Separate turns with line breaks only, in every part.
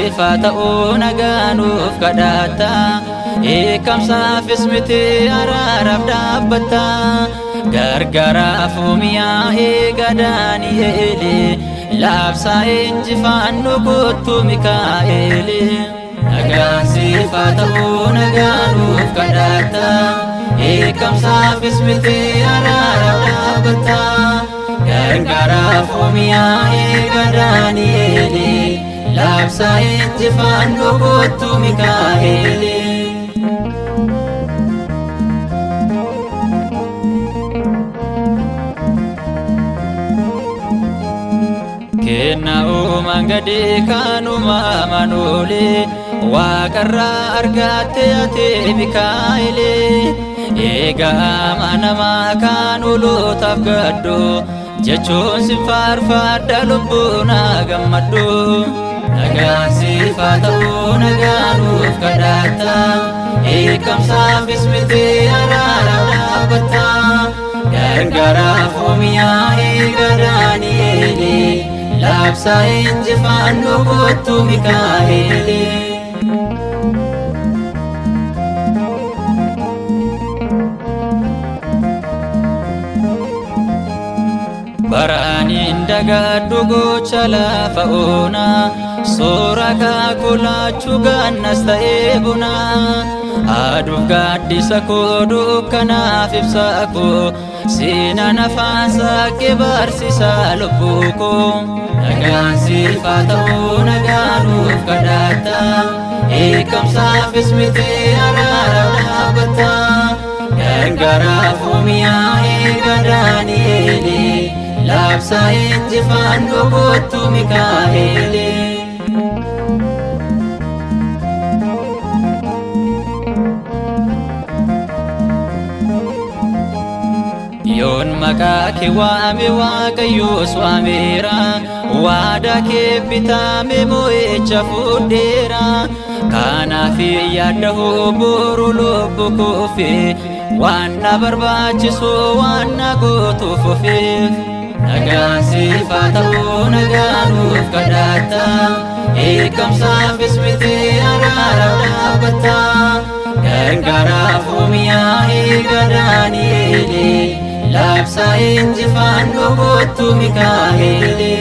siif haa ta'u nagaa nuuf kadhatta. Eekamsaafis miti araaraaf dhaabbatta. Gargaraaf mi'aa eega Daani'eeli. Laabsaa injifannu kottu Mikaa'eeli. Nagaan siif haa ta'u nagaa nuuf kadhatta. Eekamsaafis miti araaraaf dhaabbatta. Gargaraaf mi'aa eega Daani'eeli. Laabsaa injifannu kottu Mikaa'eeli. Kenna uumaan gadi kanuma manuuli waaqarraa argatte ati Mikaa'eli. Egaa amanamaa kan ulootaaf gaddu jechuun si faarfadha lubbuu naa gammaddu. Nagaan siif haa ta'u nagaa nuuf kadhatta. Eekamsaafis miti araaraaf dhaabbatta. Gargaraaf mi'aa eega Daani'eeli. Laabsaa injifannu kottu Mikaa'eli. Baraaniin dagadhu gocha lafa onaa soora kaakulaachuu gannas ta'ee bunaa aduuf gaaddisa koo dukkanaaf ibsa koo seenaan afaan saaqee barsiisaa lubbuu koo. Nagaan siif haa ta'u nagaa nuuf kadhatta eekamsaafis miti araaraaf dhaabbatta. Gargaraaf mi'aa eega Daani'eeli. Laabsaa injifannu kottu Mikaa'eeli. Yoon maqaa kee waame Waaqayyoos waameera. Waadaa kee bitaame mo'icha fudheera. Kanaaf yaadda boru lubbu kuufi waan na barbaachisu waan na gootuuf ofiif. Nagaan siif haa ta'u nagaa nuuf kadhatta. Eekamsaafis miti araaraaf dhaabbatta. Gargaraaf mi'aa eega Daani'eeli. Laabsaa injifannu kottu Mikaa'eeli.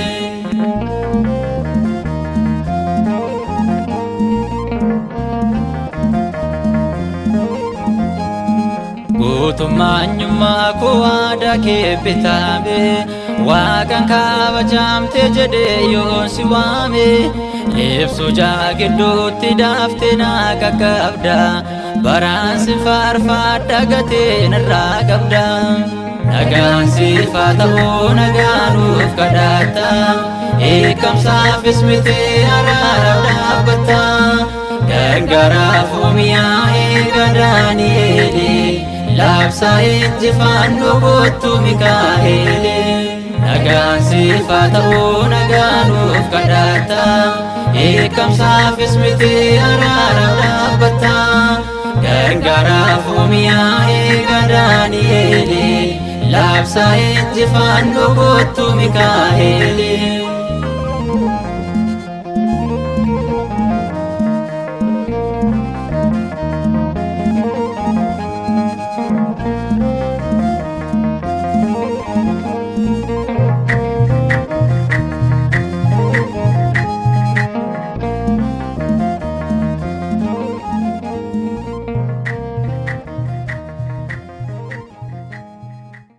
Guutummaa eenyummaa koo waadaa kee bitame waaqan kabajamte jedhee yoon si waame libsuu jaa gidduutti daaftee naa qaqqabda baraan si faarfadha gatee narraa qabda. Nagaan siif haa ta'u nagaa nuuf kadhatta eekamsaafis miti araaraaf dhaabbatta. Gargaraaf mi'aa eega Daani'eeli. Laabsaa injifannu kottu Mikaa'eeli. Nagaan siif haa ta'u nagaa nuuf kadhatta. Eekamsaafis miti araaraaf dhaabbatta. Gargaraaf mi'aa eega Daani'eeli. Laabsaa injifannu kottu Mikaa'eeli.